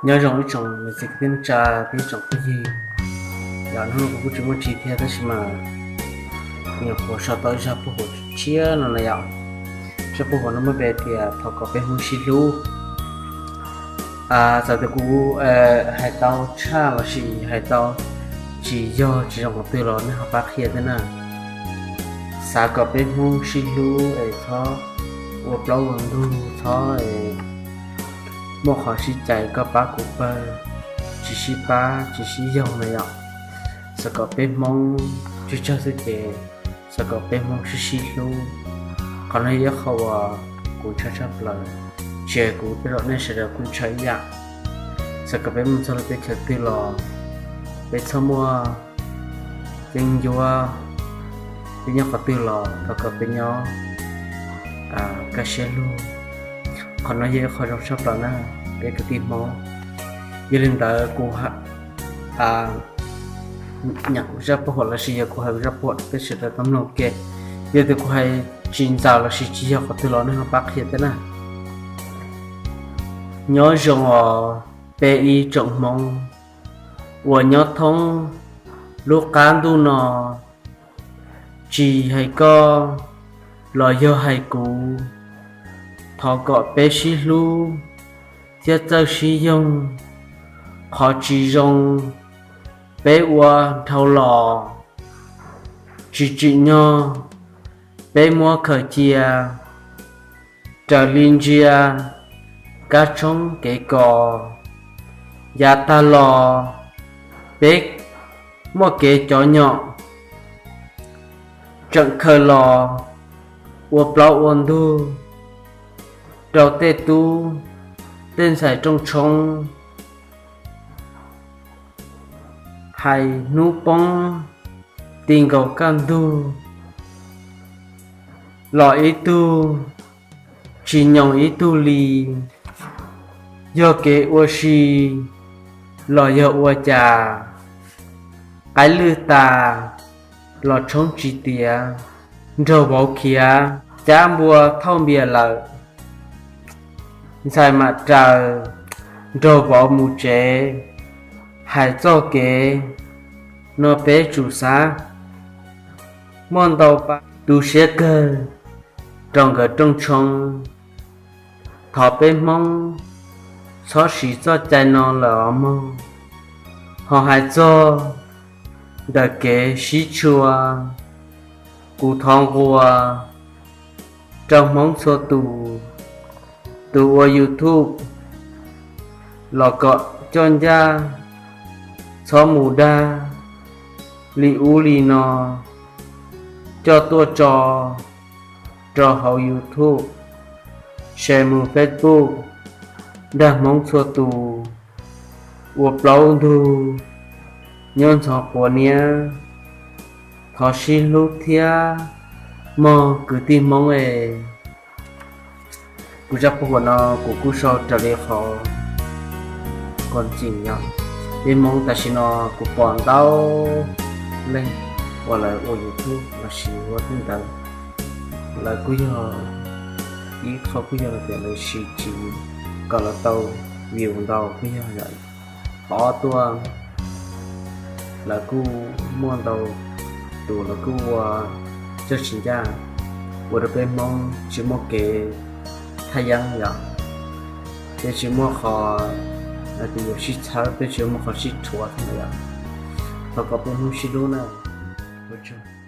Nyob zoo ib tsoom niam txiv kwv tij neej tsa thiab ib tsoom phooj ywg. Yog hnub no kuv kuj tsis muaj tsis thiab tab sis mas nyuam qhuav sau tau ib zaj paj huam tshiab no na yom. Zaj paj huam no muaj npe tias thov kom peb Hmoob sib hlub. Txawm tias kuv hais tau tshaj lossis hais tau tsis yog tsis zoo qhov twg los nej ho pab qhia thiab na. Xav kom peb Hmoob sib hlub es txhob ua plaub ua ntug, txhob muaj qhov sib cais koj pab kuv pawg, tsis sib pab tsis sib yaug na yom. Xav kom peb Hmoob tsawg tsawg xwb ces xav kom peb Hmoob sib sib hlub. Qhov no yog ib qho uas kuv ntshaw tshaj plaws, tsis hais kuv tej zaum nej sawv daws kuj ntshaw ib yam. Xav kom peb mus txog lub teb chaws twg los peb txhob muaj yeeb ncuab, peb nyob qhov twg los thov kom peb nyob kaj siab lug. Qhov no yog ib qho zoo tshaj plaws na peb kwv tij Hmoob. Yog li ntawd kuv nyeem zaj paj huam lossis yog kuv hais zaj paj huam peb sawv daws tau mloog ke. Yog tias kuv hais tsis ntxaws lossis tsis yog qhov twg los nej ho pab qhia thiab na. Nyob zoo os peb ib tsoom Hmoob uas nyob thoob lub qab ntuj no, tsis hais koj los yog hais kuv, thov kom peb sib hlub thiab txawj sib yoog. Qhov tsis zoo peb ua dhau los, tsis tsim nyog peb muab khaws cia, raws li ntsia kab tshoob kev kos. Yav tag los peb muaj kev cov nyom, tseem khaws los ua plaub ua ntug rau tej tub tej ntxhais rooj tshoob. Hais hnub poob ti nkaus kaj ntug, los ib tug tsis nyoos ib tug li. Yog kev ua si los yog ua cas, qaib lwj tas los tshoob tsis tiav. Nraug vauv khiav cab npua thauj npias lawm, ntxhais mam raws nraug vauv mus tsev. Hais txoj kev no peb tsum xav, muaj ntau pab tu siab kawg rau nkawd rooj tshoob. Thov peb Hmoob txhob siv txoj cai no lawm os mog. Ho hais txog ntawm kev sib tshua, kuv thov nquas rau Hmoob txhua tus, tus ua YouTube los kom coj ncaj, txhob mus dag li ub li no, coj tuaj tso rau hauv YouTube, share mus Facebook, dag Hmoob txhua tus, ua plaub ntug nyob ntxhov quav niab. Thov sib hlub thiab mog kwv tij Hmoob es. Kuv zaj paj huam no kuv kuj sau raws li qhov ko ntxim yog peb Hmoob tam sim no kuv pom ntau leej uas lawv ua YouTube lossis ua tej ntawd, lawv kuj yog ib qho kuj yog tias lawv siv tsis kom lawv tau view ntau kuj yog yom. Qhov ob tuaj, lawv kuj muaj ntau tus lawv kuj ua txawj tsis ncaj, ua rau peb Hmoob tsis muaj kev thaj yeeb yom. Peb tsis muaj qhov hais tias yuav sib txhawb, peb tsis muaj qhov sib rhuav thiab yom. Thov kom peb Hmoob sib hlub na. Ua tsaug.